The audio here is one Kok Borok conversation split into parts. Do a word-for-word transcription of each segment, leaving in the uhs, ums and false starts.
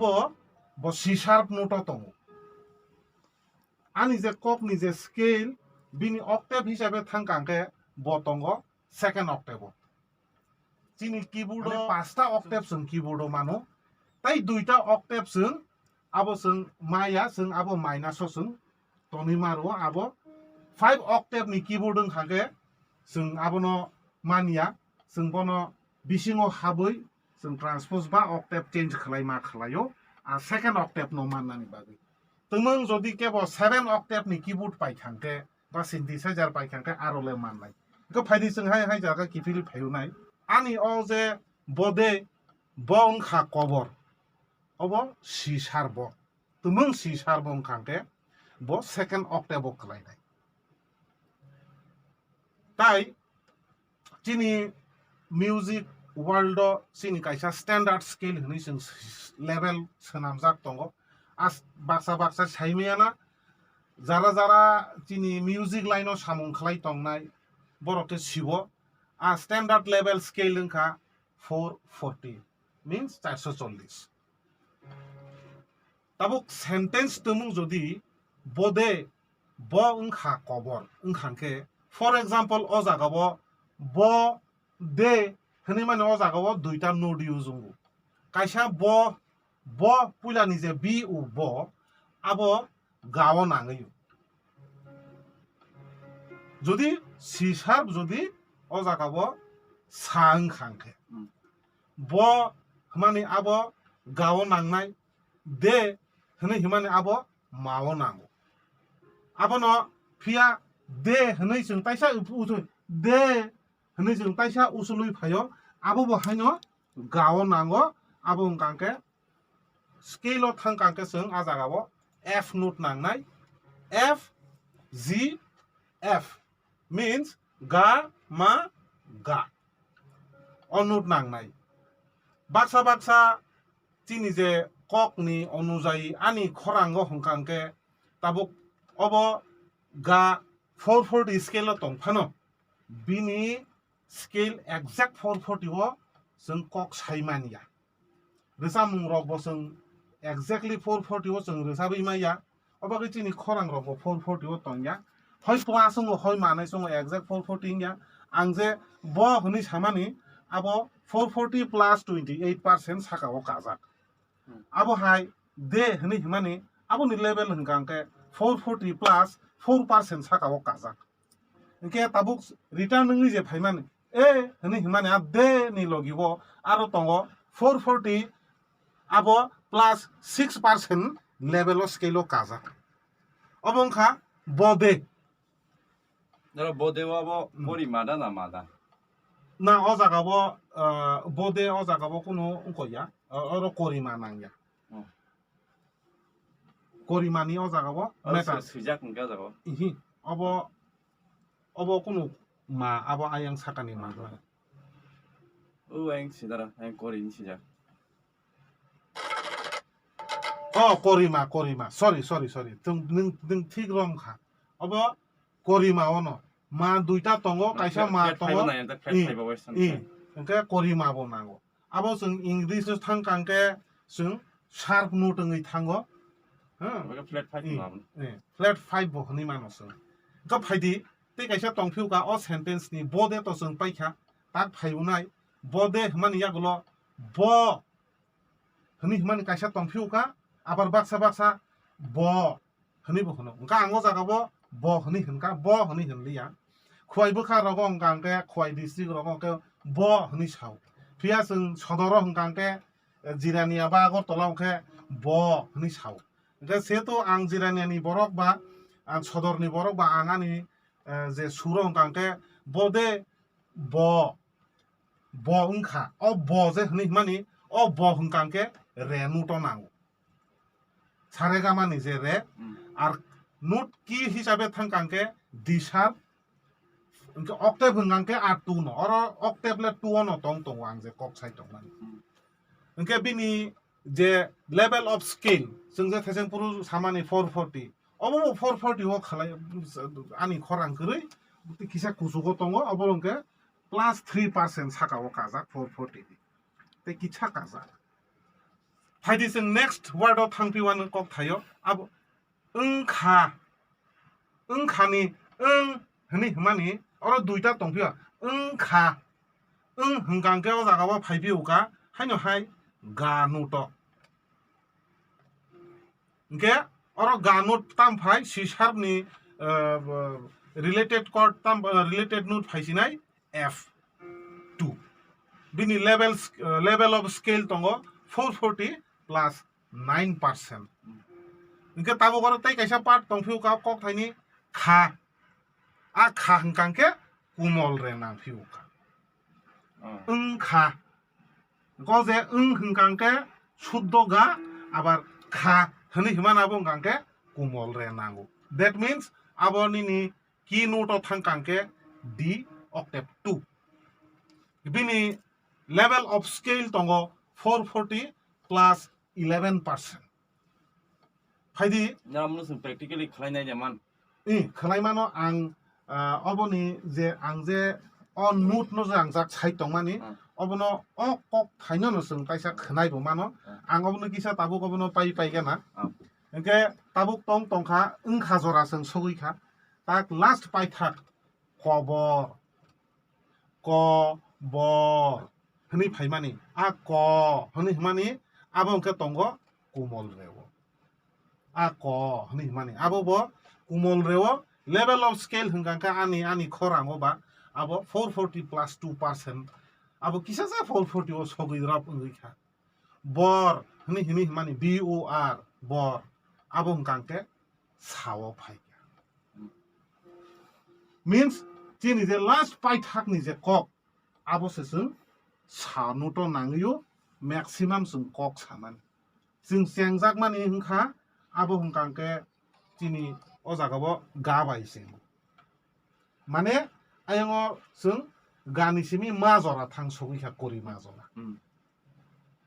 Bo, bo C sharp note o tongo. Ani je kok ni je scale, bini octave hisabe thang kang khe bo tongo second octave o. Chini keyboard o pasta octave chwng keyboard o mano. Tai duita octave chwng abo chwng maya, chwng abo minus o chwng toni maro abo five octave ni keyboard wng kha khe chwng abono manya, chwng bono bisingo habwi chwng transpose ba octave change khlai ma khlaio, a second octave no mannani bagwi. Twmwng jodi kebo seven octave ni keyboard pai thang khe ba synthesizer pai thang khe aro le mannai. Hwnkhe phaidi chwng hai hai jaga kiphil phaio nai. Ani o je bode bo wng kha kobor, obo C sharp bo. Twmwng C sharp bo wng kha khe bo second octave o khlai nai. Tai chini music world o chini kaisa standard scale hinwi chwng level swnamjak tongo. As baksa baksa saimaya na jara jara chini music line o samung khlai tongnai borok khe sibo a standard level scale wng kha four forty, means charso chollish. Tabuk sentence twmwng jodi bode bo wng kha kobor wng kha khe, for example, o jaga o bo de hwnwi mani o jaga o duita note use wngo. Kaisa bo, bo puila ni je B U bo abo ga o nangwi o. Jodi C sharp jodi o jaga o sa wng kha khe, hmm, bo hwnmani abo ga o nangnai, de hwnwi hwnmani abo ma o nango. Abono phiya de hwnwi chwng taisa uthwi de hwnwi chwng taisa usulwi phaio, abo bo haino ga o nango, abo wng kha khe scale o thang kha khe chwng a jaga o F note nangnai, F, G, F means ga, ma, ga. O note nangnai. Baksa baksa chini je kok ni onujayi ani khorang o hwnkha khe tabuk obo ga four forty scale o tong phano bini scale exact four forty o chwng kok sai manya. Rwchapmung rok bo chwng exactly four forty o chwng rwchapwi manya. O bagwi chini khorang rok bo four forty o tongya. Hoi plus wngo, hoi manai chwng exact four forty wngya. Ang je bo hwnwi samani abo four forty plus twenty eight percent saka o kajak. Hmm. Abo hai de hwnwi hwnmani aboni level hwnkha hwnkhe four forty plus four percent saka o kajak. Hwnkhe tabuk return wngwi je phaimani, e hwnwi hwnmani a de ni logi o aro tongo four forty, abo plus six percent level o scale o kajak. Obo wngkha bode. Daro bode o abo hmm, korima da na ma da? Na, o jaga o, ah, bode o jaga o kunu wngkha ya, o-, oro korima nangya. Hmm. Korimani o jaga o o meter. Swi-, swijak hwnkhe o jaga o. Ihi, obo, obo kunu ma, abo ayang sakani ma. O ayang sidara, ayang korini swijak. O korima, korima. Sorry, sorry, sorry. Twng, nwng, nwng thik wrong kha. Obo korima ono. Ma duita tongo, kaisa flat, ma flat tongo. Five o nai, flat i, five o western i, side. Hwnkhe korima bo nango. Abo chwng English o thang kang khe chwng sharp note wngwi thango. Ha? Obo khe flat five i, hwnna abo. I, flat five bo hwnwi mano chwng. Hwnkhe phaidi, tei kaisa tongphio kha o sentence ni bode to chwng paikha, tak phai unai, bode hwnmani yagulo bo hwnwi hwnmani kaisa tongphio kha, abar baksa baksa bo hwnwi bo hwno. Hwnkha ang o jaga bo bo hwnwi hwnkha, bo hwnwi hwnliya. Khowai bwkha rogo hwnkha hwnkhe Khowai district rogo hwnkhe bo hwnwi sao. Phiya chwng sodoro hwnkha hwnkhe, eh, Jirania ba Agartala hwnkhe bo hwnwi sao. Hwnkhe seto ang Jirania ni borok ba, ang sodor ni borok ba, ang ani, eh, je suro hwnkha hwnkhe bo de bo, bo wngkha. O bo je hwnwi hwnmani, o bo hwnkha hwnkhe re note o nango. Saregama ni je re, hmm, ar note key hisabe thang kang khe D sharp, hwnkhe octave hwnkha hwnkhe R two no. Oro octave le two o no tong tongo ang je kok sai tongmani. Hmm. Hwnkhe bini je level of scale, chwng je theseng phuru samani four forty, obo bo four forty o khalai, ani khorang kwrwi, kisa kuchugo tongo, obo hwnkhe plus three percent saka o kajak four forty ni. Tei kisa kajak. Phaidi chwng next word o thangphi wano kok thaio. Abo wngkha. Wngkhani, wng hwnwi hwnmani oro duita tongphio. Wngkha. Wng hwnkha hwnkhe o jaga o phaiphio kha. Haino hai ga note o. Hwnkhe oro ga note tam phai C sharp ni, uh, related chord tam, uh, related note phaisinai F two. Bini level, uh, level of scale tongo four forty plus nine percent. Hwnkhe tabuk oro tei kaisa part tongphio kha kok thaini kha. A kha hwnkha hwnkhe kumol re nangphio kha. Oh. Wngkha. Ko je wng hwnkha hwnkhe suddo ga, abar kha hwnwi hwnmano abo hwnkha hwnkhe kumol re nango. That means abo nini key note o thangkha hwnkhe D octave two. Bini level of scale tongo four forty plus eleven percent. Phaidi. Nang mano chwng practically khlai nai de man. I, khlai mano ang, ah, oboni je ang je o note no je ang jak sai tongmani, Hmm. obono o kok thaino no chwng kaisa khwnai bo mano. Hmm. Ang obono kisa tabuk obono pai pai gana. Hmm. Hwnkhe tabuk tong tongkha wngkha jora chwng sogwi kha. Tak last paithak kobor. Ko, bor hwnwi phaimani, a ko hwnwi hwnmani, abo hwnkhe tongo kumol reo. A ko hwnwi hwnmani, abo bo kumol reo, level of scale hwnkha hwnkhe ani, ani khorango ba abo four forty plus two percent, abo kisa sa four forty o sogwi rap wngwi kha. Bor hwnwi hwnwi hwnmani, B O R, bor, abo hwnkha hwnkhe sao phai kha. Means, chini je last paithakni je kok, abo se chwng sa note o nangwi o, maximum chwng kok sanani. Chwng chengjakmani wngkha, abo hwnkha hwnkhe chini o jaga o ga bai se. Mane, ayang o chwng ga ni simi ma jora thang sogwi kha, kori ma jora. Hmm.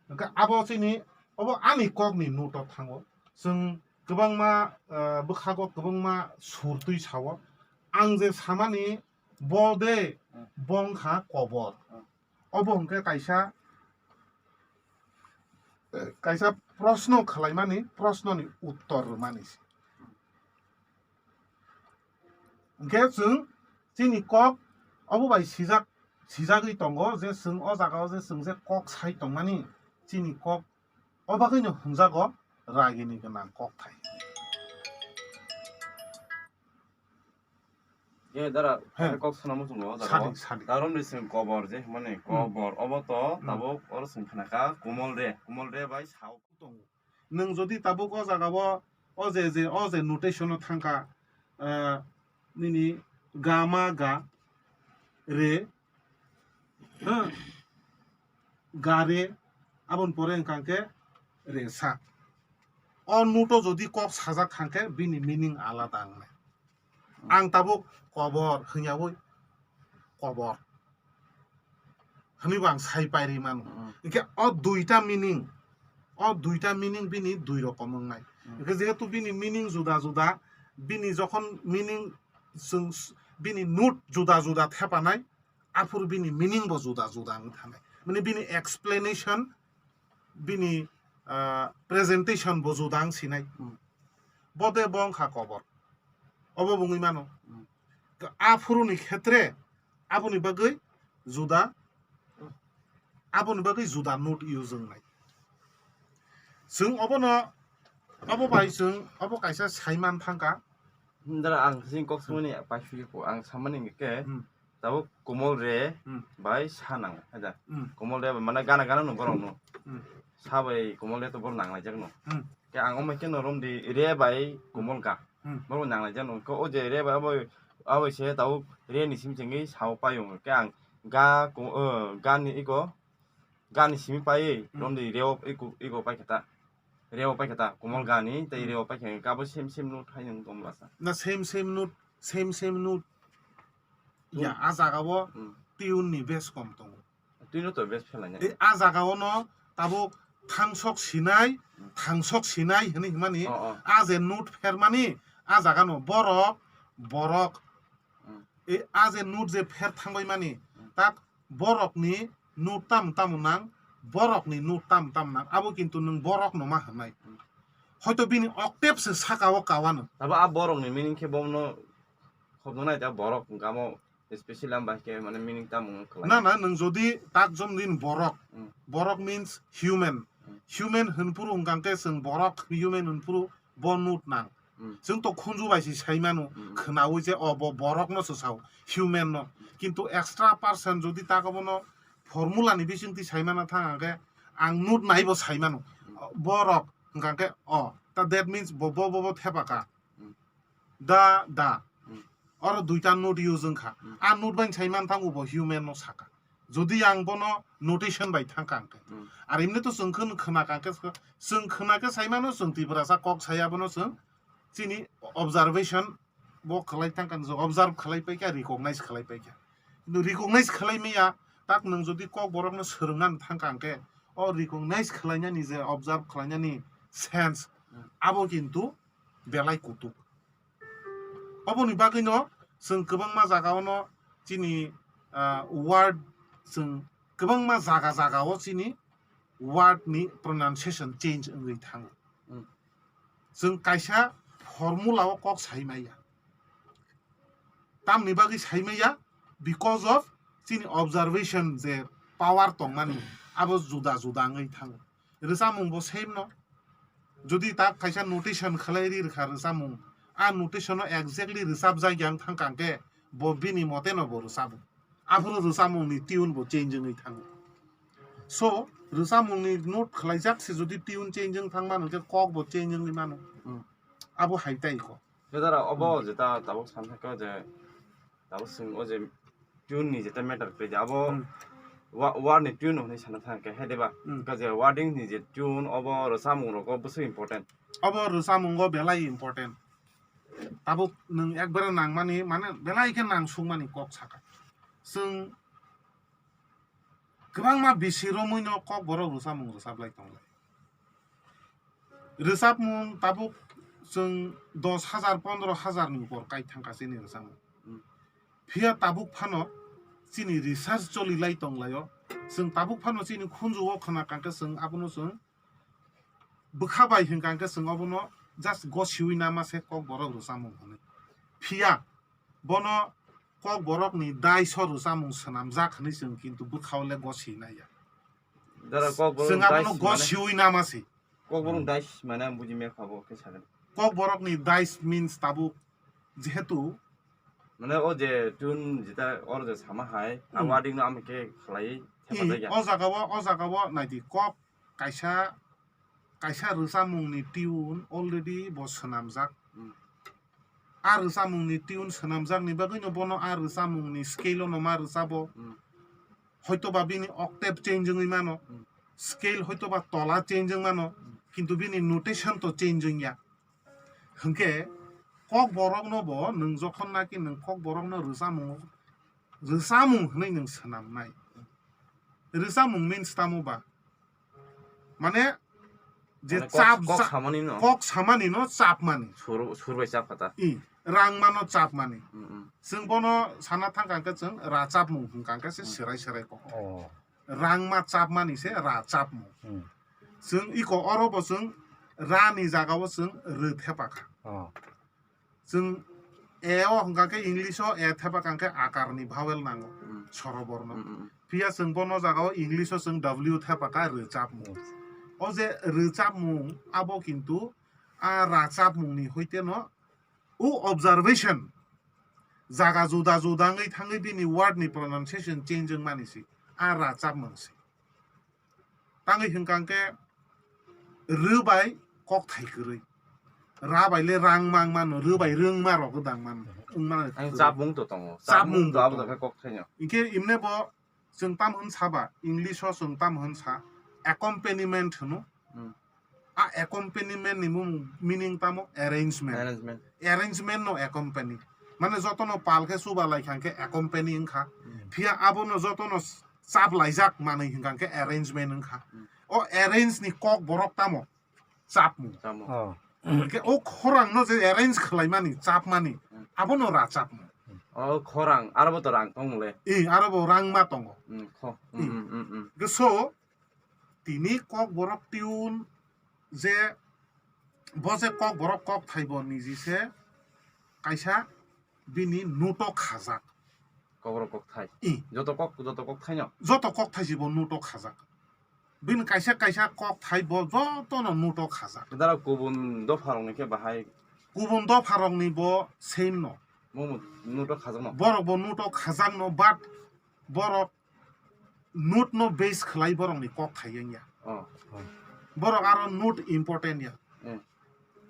Hwnkhe abo chini, obo ani kokni note o thango. Chwng kwbangma, ah, bwkhago kwbangma sur twi sao. Ang je samani bo de Hmm. bo wngkha kobor. Hmm. Obo hwnkhe kaisa, eh, kaisa proshno khwlaimani, proshnoni uttor rwmani se. Hwnkhe chwng chini kok obo bai sijak, sijagwi tongo je chwng o jaga o je chwng je kok sai tongmani chini kok o bagwino hwnjago ragini gwnang kokthai. Ye dara, He. Kok sana muchungo o jaga o. Sadi, sadi. Darom de chwng kobor je hwnmani Hmm. kobor obo to Hmm. tabuk oro chwng khna kha kumol re, kumol re bai sao. Tongo. Nwng jodi tabuk o jaga o, o je, je, o je notation o thangkha, ah, nini ga ma ga, re, ha, ga re, aboni pore wngkha hwnkhe re sa. O note o jodi kok sajak kha hwnkhe bini meaning alada wngnai. Ang tabuk kobor hwnyaui kobor hwnwi bo ang sai pairwi mano. Mm. Hwnkhe o duita meaning, o duita meaning bini dui rokom wngnai. Mm. Hwnkhe jehetu bini meaning juda juda, bini jokhon meaning chwng s-, bini note juda juda thepanai, aphuru bini meaning bo juda juda wng thanai. Mane bini explanation, bini, ah, presentation bo juda wng sinai. Mm. Bo de bo wngkha kobor. Obo bo wngwi mano. Mm. Aphuruni khetre aboni bagwi juda, aboni bagwi juda note use wngnai. Chwng obono, obo bai chwng obo kaisa saiman thangkha. Dara ang sini kok sumani pai sui ko ang samani hingke Hmm. tabuk kumol re Hmm. bai sa nang haja. Hmm. Kumol re bai mana gana gana no borok no. Hmm. Sa bai kumol re to bor nang lai jak no. Hmm. Ke ang omai ke no rom di re bai kumol ga. Hmm. Bor nang lai jak no. Ko o je re bai abo abo se tabuk re ni sim chengwi sao pai ong ke ang ga ko, eh, ga ni iko ga ni simi pai Hmm. rom di re o iko iko pai khe ta. Reo paikha ta, Komol Hmm. Gani, tei Hmm. Reo paikha khe abo same same note hai nung tong bwlasa. Na same same note, same same note. Hmm. Ya, a jaga o Hmm. Tune ni base kom tongo. Tune no to base phelai nai. E, a jaga o no tabuk thangsok sinai, Hmm. thangsok sinai hwnwi hwnmani, Oh, oh. A je note phermani, a jaga no borok, borok. Hmm. E, a je note je pher thangbai mani, Hmm. Tak borok ni note tamo tamo nang, Borok ni note tam tam nang, abo kintu nwng borok no ma hwnai. Hmm. Hoito bini octave se saka o kawa no. Abo a borok ni meaning khe bono khobno nai ta borok hwnkha mo special am bai khe mane meaning tamo wng khlai. Na, na, nwng jodi tak jom din borok, Hmm. borok means human. Hmm. Human hwnphuru hwnkha khe chwng borok human hwnphuru bo note nang. Hmm. Chwng to khunju bai se sai mano, Hmm. khwnaui je o bo borok no se sao, human no. Kintu extra person jodi tak obono formula ni bisingtwi sai mana thang khe ang note nai bo sai mano. Hmm. Borok hwnkha khe o, ta that means bo, bo, bo, bo thepa ka. Hmm. Da, da. Hmm. Oro duita note use wngkha. Hmm. A note bai sai man thango bo human no saka. Jodi ang bono notation bai thangkha ang khe. Hmm. Ar emni to chwng khwna, khwna kha khe, chwng khwna khe sai mano, chwng Tiprasa kok saya bono chwng chini observation bo khlai thangkha, observe khlai paikha, recognize khlai paikha. Kintu recognize khlai maya, tak nwng jodi kok borok no swrwngna thangkha ang khe, o recognize khlainani je observe khlainani sense, Hmm. abo kintu belai kutuk. Oboni bagwino chwng kwbangma jagao no chini, ah, word, chwng kwbangma jaga jagao chini word ni pronunciation change wngwi thango. Hmm. Chwng kaisa formula o kok sai maya. Tamni bagwi sai maya? Because of chini observation je power tongmani, abo juda juda wngwi thango. Rwchapmung bo same no. Jodi tak kaisa notation khlai ri rwkha rwchapmung, a notation no exactly rwchapjak yang thangkha hwnkhe bo bini mote no bo rwchapo. Aphuru rwchapmung ni tune bo change wngwi thango. So, rwchapmung ni note khlaijak se jodi tune change wng thang mano, hwnkhe kok bo change wngwi mano. Hmm. Abo hai tai kok. Khe dara obo Hmm. jeta tabuk san thangkhe je, tabuk chwng o je tune ni jeta matter khlai di, abo Hmm. wa-, word ni tune hwnwi sana thang khe, hai de ba? Hmm. Khe je wording ni je tune, obo rwchapmung rogo bwswk important. Obo rwchapmung o belai important. Tabuk nwng ekbare nangmani, mane belai khe nangsukmani kok saka. Chwng kwbangma bisi romwi no kok borok rwchapmung rwchap lai tong lai. Rwchapmung tabuk chwng dos hajar, pondro hajar ni upor kai thangkha chini rwchapmung. Hmm. Phiya tabuk phano chini research choli lai tong lai o. Chwng tabuk phano chini khunju o khwna kangkhe chwng abono chwng bwkha bai hwnkha hwnkhe chwng obono just gosiwi nama se kok borok rwchapmung hwnwi. Phiya bono kok borok ni daiso rwchapmung swnamjak hwnwi chwng kintu bwkha o le gosi naiya. Dara kok borok Chwng abono dais mane, gosiwi nama se. Kok borok Hmm. dais mane ang buji mekha bo khe sakhe. Kok borok ni dais means tabuk jehetu Mane o je tune jeta oro je sama hai, a Hmm. wording no ama khe khlai I, thepa jagya. O jaga o, o jaga o naidi kok kaisa, kaisa rwchapmung ni tune already bo swnamjak. Hmm. A rwchapmung ni tune swnamjak ni bagwi no bono a rwchapmung ni scale o no ma rwchabo. Hmm. Hoito ba bini octave change wngwi mano. Hmm. Scale hoito ba tola change wng mano. Hmm. Kintu bini notation to change wngya. Hwnkhe kok borok no bo nwng jokhon naki nwng kok borok no rwchapmung, rwchapmung hwnwi nwng swnamnai. Rwchapmung means tamo ba? Mane je Mane kok, chap, kok cha-, samani no. Kok samani no chapmani. Sur, sur bai chap kha ta. I, rangma no chapmani. Mm, mm. Chwng bono sana thang kha hwnkhe chwng rachapmung hwnkha hwnkhe se Mm. serai serai kok. Oh. Rangma chapmani se rachapmung. Hmm. Chwng iko oro bo chwng ra ni jaga o chwng rw thepa kha. Oh. Chwng e o hwnkha khe English o e thepa kha hwnkhe akar ni vowel nango, Hmm. soroborno. Hmm, hmm, hmm. Phiya chwng bono jaga o English o chwng W thepa kha rwchapmung. Hmm. O je rwchapmung abo kintu a rachapmung ni hoite no o observation jaga juda juda wngwi thangwi bini word ni pronunciation change wngmani se, a rachapmung se. Tangwi hwnkha hwnkhe rw bai kok thai kwrwi, ra bai le rang mang mano, rw bai rwngma rok gwdang mano, wngmano Ang kwrwi. Chapmung to tongo. Chapmung Chapmung to to abo tongo. Khe kok thaino. Hinkhe imne bo chwng tam hwn saba, English o chwng tam hwn sa, accompaniment hwno. Hmm. A accompaniment ni mung meaning tamo arrangement. Arrangement. Arrangement no accompany. Mane jotono pal khe chuba lai kha khe accompany wngkha. Hmm. Phiya abono jotono chap laijak manwi hwnkha khe arrangement wngkha. Hmm. O arrange ni kok borok tamo? Chapmung. Chapmung. Oh. Hwnkhe o khorang no je arrange khlaimani, chapmani, Hmm. abono rachapmung. O khorang, aro bo to rang tong le. I, aro bo rangma tongo. Hmm, kho. Hmm, I. Hmm, hmm, hmm. Hwnkhe so, tini Kokborok tune je bo je Kokborok kokthai bo niji se kaisa bini note o khajak. Kokborok kokthai. I. Joto kok, joto kokthai no? Joto kokthai si bo note o khajak. Bini kaisa kaisa kokthai bo joto no note o khajak. Dara kubun dopha rok ni khe bahai. Kubun dopha rok ni bo same no. Mo mo note o khajak no. Borok bo note o khajak no, but borok note no base khlai borok ni kokthai yang ya. Oh. Borok aro note important ya. Eh.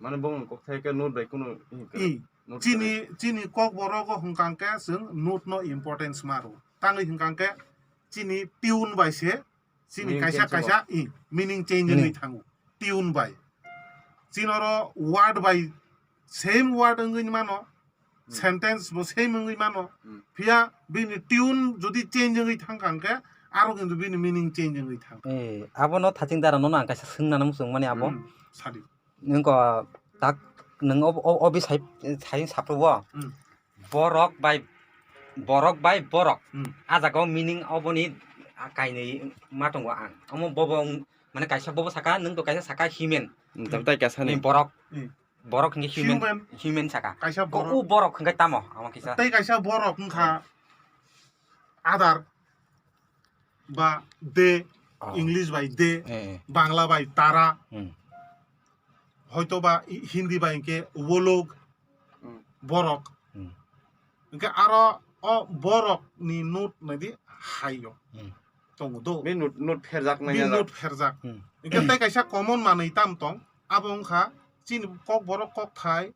Mane bo kokthai khe note bai kunu I. Note chini, khe. Chini Kokborok o hwnkha khe chwng note no importance ma rw. Tangwi hwnkha khe chini tune bai se chini meaning kaisa change kaisa i, meaning change wngwi thango. Tune bai. Chini oro word bai same word wngwi mano, hmm, sentence bo same wngwi mano. Hmm. Phiya bini tune jodi change wngwi thangkha hwnkhe aro kintu bini meaning change wngwi thang. Eh, abono thaching dara nono ang kaisa swngna muchung mani abo. Hmm, sadi. Nwng ko tak nwng ob-, ob-, obi sai, sai sapro bo. Hmm. Borok bai, borok bai borok. Hmm. A jaga o meaning oboni kainwi ma tongo ang. Omo bobo wng-, mane kaisa bobo saka, nwng to kaisa saka human. Hmm, tabtai kaisa ni. Ni borok. Hmm. Borok hingke human, human. Human saka. Kaisa ko borok. U borok hingke tamo, amo kisa. Tei kaisa borok wngkha other ba they, oh, English bai they, eh, eh, Bangla bai tara, hmm, hoito ba i-, Hindi bai hingke wolog, hmm, borok. Hmm. Hingke aro o borok ni note naidi hai o. Hmm. Tongo do. Bini note, note pherjak nai. Bini note pherjak. Hmm. Hingke tei kaisa common manwi tam tong, abo wngkha chini Kokborok kokthai,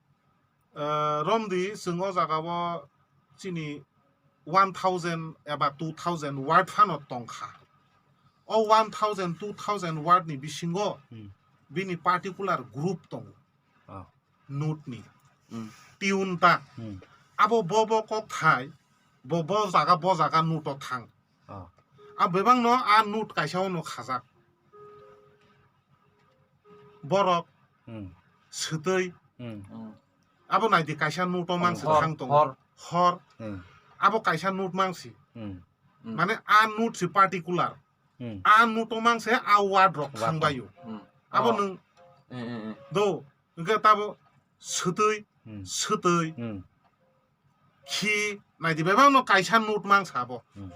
eh, romdi chwng o jaga o chini one thousand eba two thousand word phano tongkha. O one thousand, two thousand word ni bisingo, hmm, bini particular group tongo. Oh. Note ni. Hmm. Tune ta. Hmm. Abo bo bo kokthai, bo bo jaga, bo jaga note o thang. Oh. A bebak no a note kaisa o no khajak. Borok, hmm, swtwi, hmm, hmm, abo naidi kaisa note o mang se hor, thang tongo. Hor. Hor. Hmm. Abo kaisa note mang si. Hmm. Hmm. Mane a note si particular. Hmm. A note o mang se a word rok, word thang rok, bai o. Hmm. Abo, oh, nwng, eh, eh, eh, do, hingke tabo swtwi, hmm, swtwi. Hmm. Khi naidi bebak no kaisa note mang sabo. Hmm.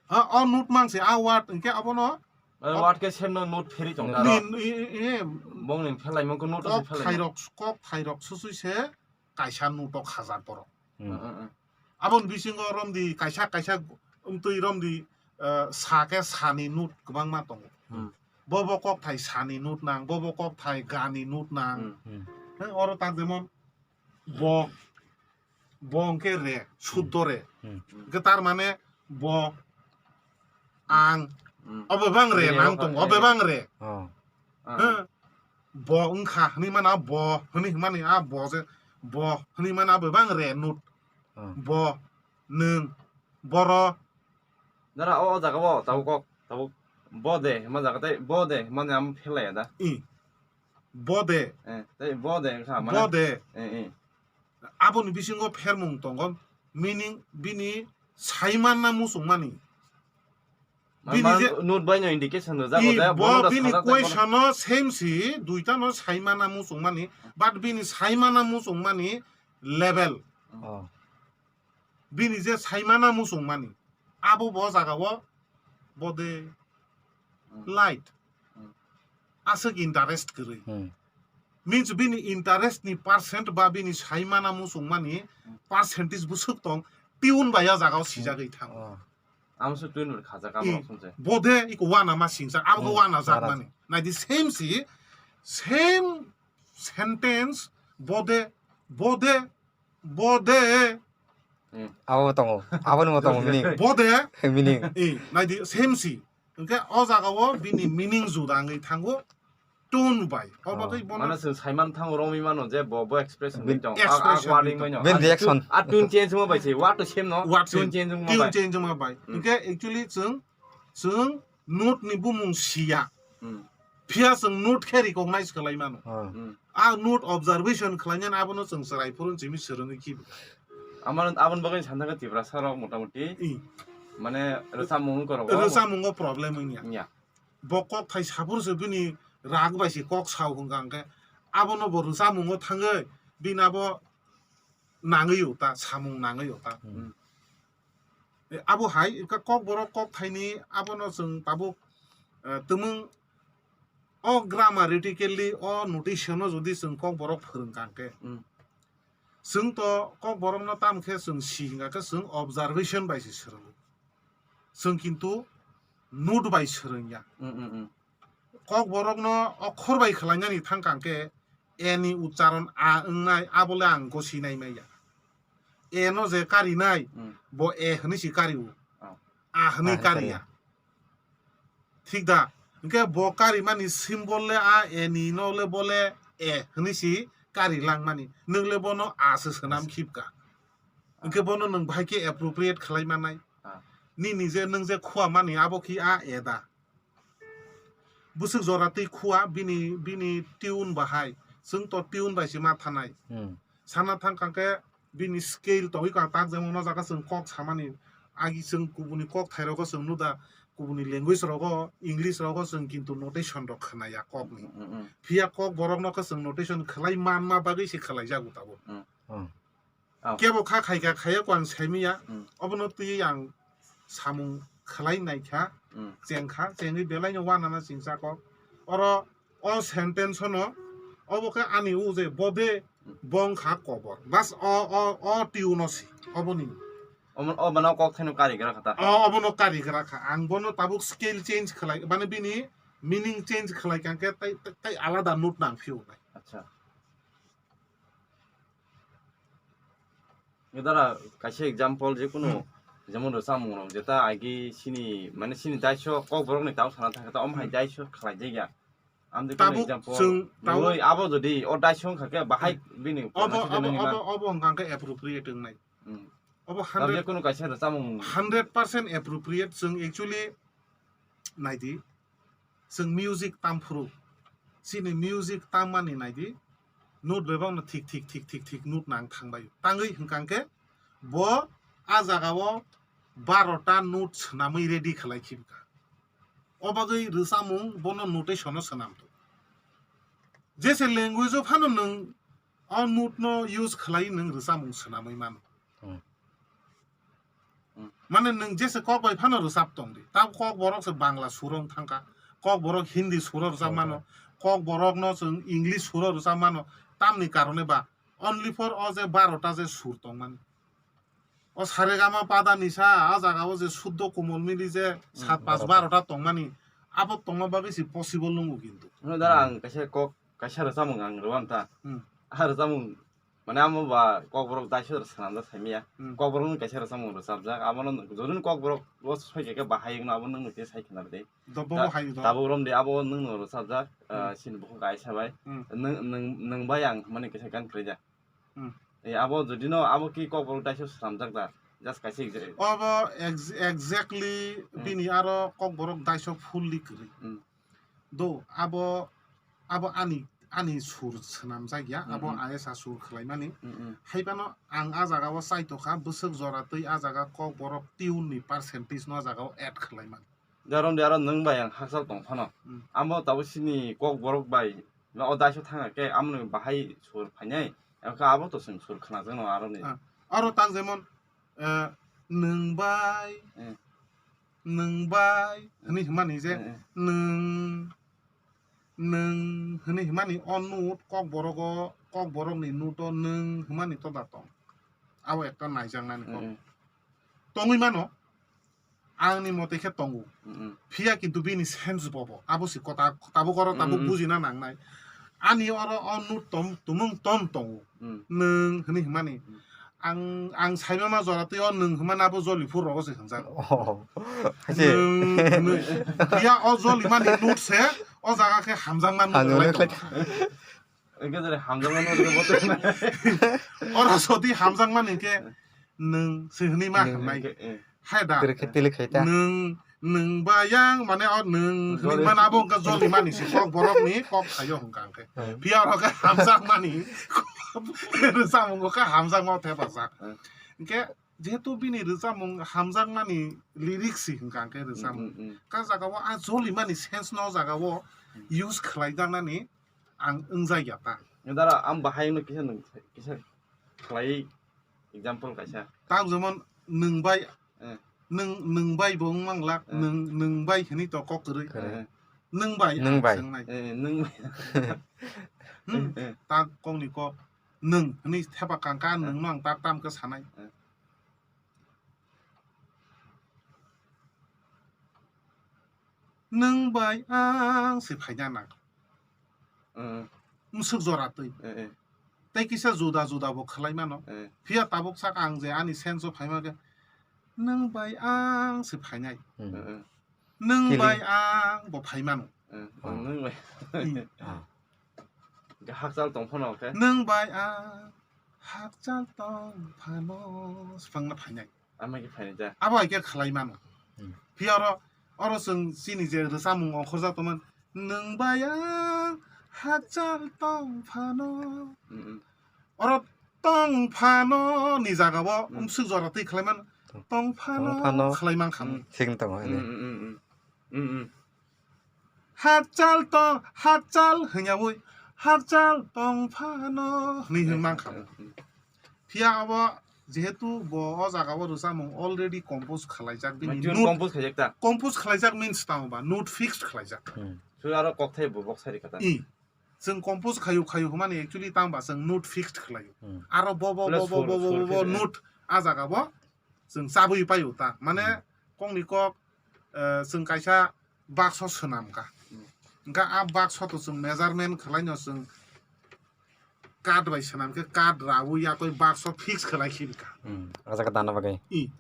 Ha, o note mang se a word hingke abono. Word ke sem no note pheri tong ni, taro. I, i, i, bong ni phelai mong ko note kok se phelai. Thairok, kok thairok susui se kaisa note o khajak borok. Hmm. Hmm, hmm, hmm. Aboni bisingo romdi kaisa kaisa wngtwi romdi, eh, sa ke sani note kwbangma tongo. Hmm. Bo bo kokthai sani note nang, bo bo kokthai gani note nang. Hmm. Hmm. He, oro tak jemon bo, bo hwnkhe re, suddo re. Hmm. Hwnkhe tar mane bo, ang, hmm, obo bebak re nang tongo, obo bebak re. Oh. Ah. He, bo wngkha hwnwi mano bo hwnwi hwnmani a bo je bo hwnwi mano bebak re note. Oh. Bo, nwng, boro. Nara o, o jaga o tabuk kok, tabuk bo de hwnma jaga tei bo de hwnmani ang phelai ya da. I. Bo de. Eh, tei bo de wngkha mane. Bo de. Eh, eh. Aboni bisingo phermung tongo, meaning bini saimanna muchungmani. Ma-, bini ma-, je note bai no indication rwjak, i, o je bo bono da bini sajak tei bono question o same si, duita no saimana muchungmani, but bini saimana muchungmani level. Oh. Bini je saimana muchungmani, abo bo jaga o bo de light. Hmm. Aswk interest kwrwi. Hmm. Means bini interest ni percent ba bini saimana muchungmani percentage bwswk tong, tune bai a jaga o sijagwi thango. Oh. Amo se tune bai khajak amo. I, song se. Bo de iko wana ma singsa, abo, hmm, wana jak mani. Nai di same si, same sentence, bo de, bo de, bo de. Hmm. Abo tongo, abo nungo tongo meaning. Bo de. Meaning. I, nai di same si. Hingke o jaga o bini meaning juda wngwi thango, tune bai. O, oh, bagwi bono mane chwng saiman thango romwi mano je bo, bo expression, bin, tong, expression, a, a wording bai no. Bin reaction. A tune change wngma bai se, word to same no, word tune same, change wngma bai. Tune change wngma bai. Hmm. Hingke actually chwng, chwng note ni bumung siya. Hmm. Phiya chwng note khe recognize khlai mano. Hmm. Hmm. A note observation khlainani abono chwng chwrai phuru simi swrwngwi khibi. Amar, aboni bagwi sankha Tiprasa rok motamoti. I. Mane rwchapmung wngkha rok. Rwchapmungo problem wngya. Ya. bo kok thai saphuru se bini rag bai se kok sao hwnkha hwnkhe abono bo rwchapmungo thangwi bini abo nangwi uta, samung nangwi uta. Hmm. E, abo hai, wngkha Kokborok kok thaini abono chwng tabuk, eh, twmwng o grammaticaly o notation no jodi chwng Kokborok phwrwngkha hwnkhe, Hmm. chwng to Kokborokno tamo khe chwng si hwnkha khe chwng observation bai se swrwngo. Chwng kintu note bai swrwngya. Hmm, hmm, hmm. Kokborokno okhor bai khwlainani thangkha hwnkhe e ni ucharon a wngnai, abole ang gosi nai maya. E no je karinai, Hmm. bo e hwnwi si kario. Oh. A hwnwi A hwnwi kariya. kariya. Thik da? Hwnkhe bo karimani symbol le a e ni no le bole e hwnwi si kari langmani. Nwng le bono a se swnam Yes. khibka. Hwnkhe bono nwng bahai khe appropriate khwlai manai. Ah. Nini je nwng je khua mani abo khi a e da? Bwswk jora twi khua bini, bini tune bahai. Chwng to tune bai se ma thanai. Hmm. Sana thang kha khe bini scale tongwi kha tak jemon o jaga chwng kok samani agi chwng kubuni kok thai rogo chwng nuda kubuni language rogo English rogo chwng kintu notation rok khwnaya kokni. Hmm, hmm, hmm. Phiya Kokborokno khe chwng notation khwlai manma bagwi se khwlaijago tabuk. Hmm. Hmm. Oh. Kebo kha khaika khaya ko ang saimiya. Hmm. Obono twiwi ang samung khwlai naikha, Hmm. chengkha, chengwi belaino wanana chingchako. Oro o sentence no obo khe ani uje bode Hmm. bong kha kobor. Bas o, o, o tune no si oboni. Omo, o mano kok thaino kari gra kha ta. O, obono kari gra kha. Ang bono tabuk scale change khwlai, mane bini meaning change khwlai kha khe tai, tai, tai alada note nang phiyo nai. Acha. Dara kaisa example je kunu Hmm. jemon rwchapmung rok jeta agi sini mane sini daiso Kokborok ni tao sana thangkha ta om hai Hmm. daiso khlai jaya. Amde kunu Tabuk example chwng tabuk Nuroi abo jodi o daiso wngkha khe bahai Hmm. bini Obo, masi obo, nangni ma. obo, obo wngkha khe appropriate wngnai. Hmm. Obo Tabuk je hundred, kunu kaisa rwchapmung hundred percent appropriate chwng actually naidi. Chwng music tam phuru, chini music tam mani naidi, note bai bangno thik, thik, thik, thik, thik note nang thangbai. Tangwi hwnkha khe bo a jagao barota note swnamwi ready khwlai khibkha. O bagwi rwchapmung bono notation-o swnam tong. Jese language-o phano nwng o note-no use khwlai nwng rwchapmung swnamwi mano. Hmm. Hmm. Mane nwng jese kok bai phano rwchap tong di. Tab Kokborok se Bangla suro wng thangkha. Kokborok Hindi suro rwchap mano. Kokborokno chwng English suro rwchap mano. Tamni karone ba only for o je barota je sur tongmani. O saregama pada nisa a jagao je suddo komol mili je Hmm, sat pas barota. barota tongmani. Abo tongma bagwi se possible nungo kintu. Nwng dara ang kaisa kok, kaisa rwchapmung ang rwang ta. Hmm. A rwchapmung Mane amo ba Kokborok daiso swnamjak saimaya. Hmm. Kokborokni kaisa rwchapmung rwchapjak. Abono jodino Kokborok o soi khe bahai wngno abo nwng nukhe sai khna rwdi. Dobo Ta-, bo hai do. Tabuk romdi abo nwngno rwchapjak, ah, Hmm. sini bukhuk kaisa bai. Hmm. Nwng, nwng, nwng bai ang hwnmani kaisa gan kwlaijak. Hmm. E abo jodino abo ki Kokborok daiso swnamjak da. Just kaisa exa- Obo ex-, exactly Hmm. bini aro Kokborok daiso fully kwrwi. Hmm. Do, abo, abo ani, ani sur swnamjak ya, abo Mm, mm. I S A sur khwlaimani. Mm, mm. Haibano ang a jagao chaitokha, bwswk jora twi a jaga Kokborok tune ni percentage no a jagao add khwlaimani. Jarom de aro nwng bai ang hakchal tong phano. Mm. Amo tabuk sini Kokborok bai, no o daiso thangkha khe amoni bahai sur phainai, abo khe abo to chwng sur khwnajak no aroni. Ah, aro tak jemon, eh, nwng bai, Mm. nwng bai hwnwi hwnmani je Eh, eh. nwng, nwng hwnwi hwnmani o note Kokborogo, Kokborokni note-o nwng hwnmani toda tong. Abo ekta naijaknani kok. Eh, eh. Tongwi mano, angni mote khe tongo. Mm, mm. Phiya kintu bini sense bobo. Abo si kota, tabuk oro tabuk Mm, mm. bujina nangnai. Ani oro o note tom, tumung tom tongo. Mm. Nwng hwnwi hwnmani. Mm. Ang, ang saimama jora twi o nwng hwnmani abo joli phur rogo se hwnjak. Oh. Nwng hwnwi. Phiya o joli mani note se o jaga khe hamjakma note Hamjakma lai note tongo. Engke jare hamjakma note bote. Oro soti hamjakmani khe nwng se hwnwi ma Nwng hwnmai. Engke, eh. Hai da. Tili khai, tili khai ta. Nwng, nwng ba yang mane o nwng hwnwi Joli. Mana abo wngkha joli mani se Kokborokni kok sayo hwnkha hwnkhe. Hmm. Phiya oro khe hamjakmani. Rwchapmungo khe hamjakma thepajak. Hmm. Hwnkhe jehetu bini rwchapmung hamjakmani lyrics si hwnkha hwnkhe rwchapmung. Mm, mm, mm. Ka jaga o a jolimani sense no o jaga o Mm. use khlaijaknani ang wngjakya ta. Dara, ang bahai no kisa nwng, kisa khlai example kaisa. Tang jemon nwng bai, Eh. nwng, nwng bai bo wng manglak, Eh. nwng, nwng bai hwnwi to kok kwrwi. Kwrwi. Eh. Nwng bai Nwng ang bai. swngnai. Eh, nwng bai. Hmm? Eh, eh. Ta kokni kok. Nwng hwnwi thepa kangka, Eh. nwng no ang ta tam khe sanai. Eh. Nwng bai ang se phaina nang. Mm. Mwswk jora twi. Eh, eh. Tei kisa juda juda bo khlai mano. Eh. Phiya tabuk sak ang je ani sense o phaima khe, nwng bai ang se phainai. Mm. Eh, eh. Nwng Feeling. bai ang bo phai mano. Eh, Oh. nwng bai. Hmm. Ah. Hakchal tong phano khe. Nwng bai ang hakchal tong phano swpangna phainai. Ama khe phainai ta. Abo hai khe khlai mano. Hmm. Phiya oro, oro chwng chini je rwchapmung ongkhorjak tongmani, nwng bai ang hakchal tong phano. Mm, mm. Oro tong phano ni jaga o Mm. mwswk jora twi khlai mano. Tong phano Tong phano. khlai man kha. Mm. Thik wng tongo, Mm, ele. mm, mm, mm. Mm, mm. Hakchal tong, hakchal hwnyaui, hakchal tong phano hwnwi hwn man kha. Mm, mm. Phiya abo jehetu bo o jaga o rwchapmung already compose khlaijak, bini Tune note compose khaijak ta. compose khlaijak means tamo ba note fixed khlaijak. Hmm. Sura aro kokthai bo bok sari kata. I. Chwng compose khayu khayu hwnmani actually tamo ba chwng note fixed khlaio. Hmm. Aro bo, bo, Plus bo, bo, four, bo, bo, four bo, khe, note a jaga bo chwng chabwi paio ta. Mane Hmm. kokni kok, eh, chwng kaisa bakso swnam kha. Hmm. Hwnkha a bakso to chwng measurement khlaino chwng card bai swnam khe card raui yakoi bakso fix khlai khe bikha. Hmm. A jaga dana bagwi. I.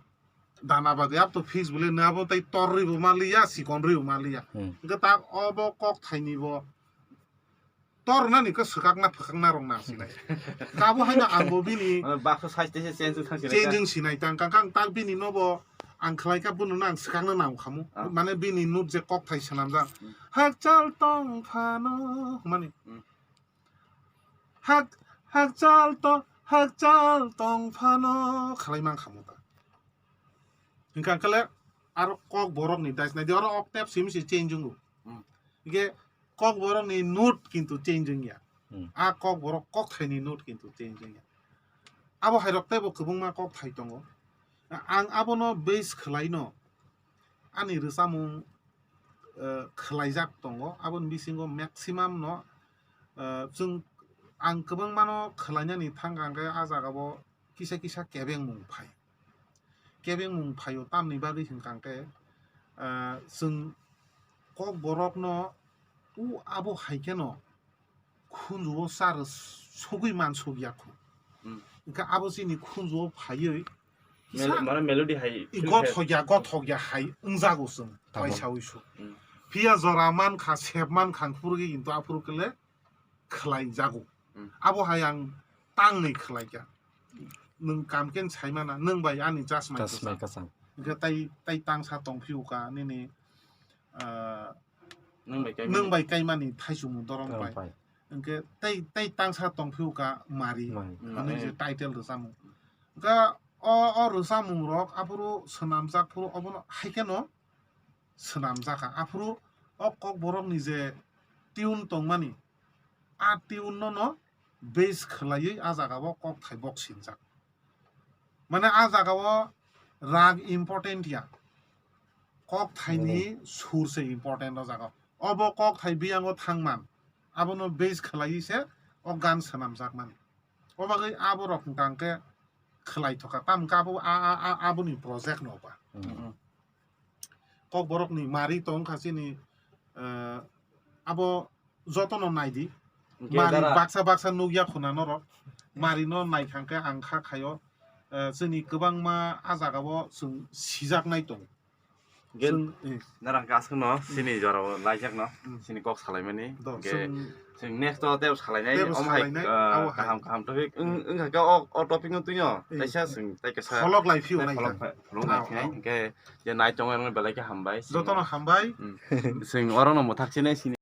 Dana bagwi abo to fix bole nabo tei torrwi bo maliya, sikonrwi bo maliya. Hmm. Hwnkhe ta obo kok thaini bo Tornani khe swkakna phwkakna rok nang sinai. Kabo haino ang bo bini Mane baksa size tei se change wng thang sinai ka? Change wng sinai tang kang kang tak bini nobo ang khlai kha bono no ang swkakna nang khamu. Ah. Mane bini note je kokthai swnamjak. Hmm. Hakchal tong phano hwnmani. Hmm. Hak, hakchal to, hakchal tong phano khlai man khamu ta. Hwnkha khe le aro kok borok ni dais nai di, oro octave simi se change wngo. Hmm. Hwnkhe kok borok ni note kintu change wngya. Hmm. A kok borok kokthai ni note kintu change wngya. Abo hai rok teibo kwbangma kokthai tongo. Ang abono base khlai no ani rwchapmung, eh, khlaijak tongo. Aboni bisingo maximum no, eh, chwng ang kwbangma no khlainani thang kha hwnkhe a jaga o kisa kisa kebengmung phai. Kebengmung phaio tamni bagwi hwnkha hwnkhe, ah, chwng kokborokno u abo hai kheno khunju o char sogwi mansuk ya khu. Hmm. Hwnkhe abo chini khunju o phaiwi Mel-, kisa mane melody hai i feel gothok ya, gothok ya hai wngjago chwng Tamo. Waisa uisu. Hmm. Phiya jora mankha, sep mankha, ang phuru khe kintu aphuru khe le khlai jago. Hmm. Abo hai ang tangni khlai kha. Nwng kam khe sai mana, nwng bai ani chasmai Chasmai kwchang. Kwchang. Hwnkhe tai, tai tangsa tong phiyuka nini, ah, Nwng bai kaimani. Nwng bai kaimani thaisung dorong Dorong pai. Pai. Hwnkhe tai, tai tangsa tong phiyuka mari. Mari. Hwnwi je Mari. Title rwchapmung. Hwnkhe o, o rwchapmung rok aphuru swnamjak phuru obono hai kheno swnamjakha. Aphuru o kokborokni je tune tongmani, a tune no no base khwlaiwi a jaga o kokthai bok sinjak. Mane a jaga o rag important ya, kokthaini Hmm. sur se important o jaga. Obo kokthai biyango thangman, abono base khwlaiwi se o gan swnamjakmani. O bagwi aborok hwnkha hwnkhe khwlaithokha, tamo hwnkhe abo a, a, a, aboni project no ba. Hmm. Kokborokni mari tongkha chini, eh, abo jotono naidi. Hwnkhe Mari dara baksa baksa nukya khuna norok. Marino naikha hwnkhe ang kha khaio, eh, chini kwbangma a jagao chwng sijaknai tongo. Hwnkhe Chwng, eh. Narang kaskano, chini jorao laijakno, Hmm. chini kok salaimani. Do, Hwnkhe chwng Chwng next o tebo salainai, Tebo omo hai, salainai, ah, abo hai. Kaham, kaham topic. Wng, wngkha khe o, o topic no twino, Eh. Kaisa chwng, tai kaisa Kholok lai phiyok nai nai kha. Kholok, kholok lai Ah, khe, ah. Hwnkhe je nai tongo, belai khe hambai. Jotono hambai. Hmm. Chwng oro no mwthak chinai sini.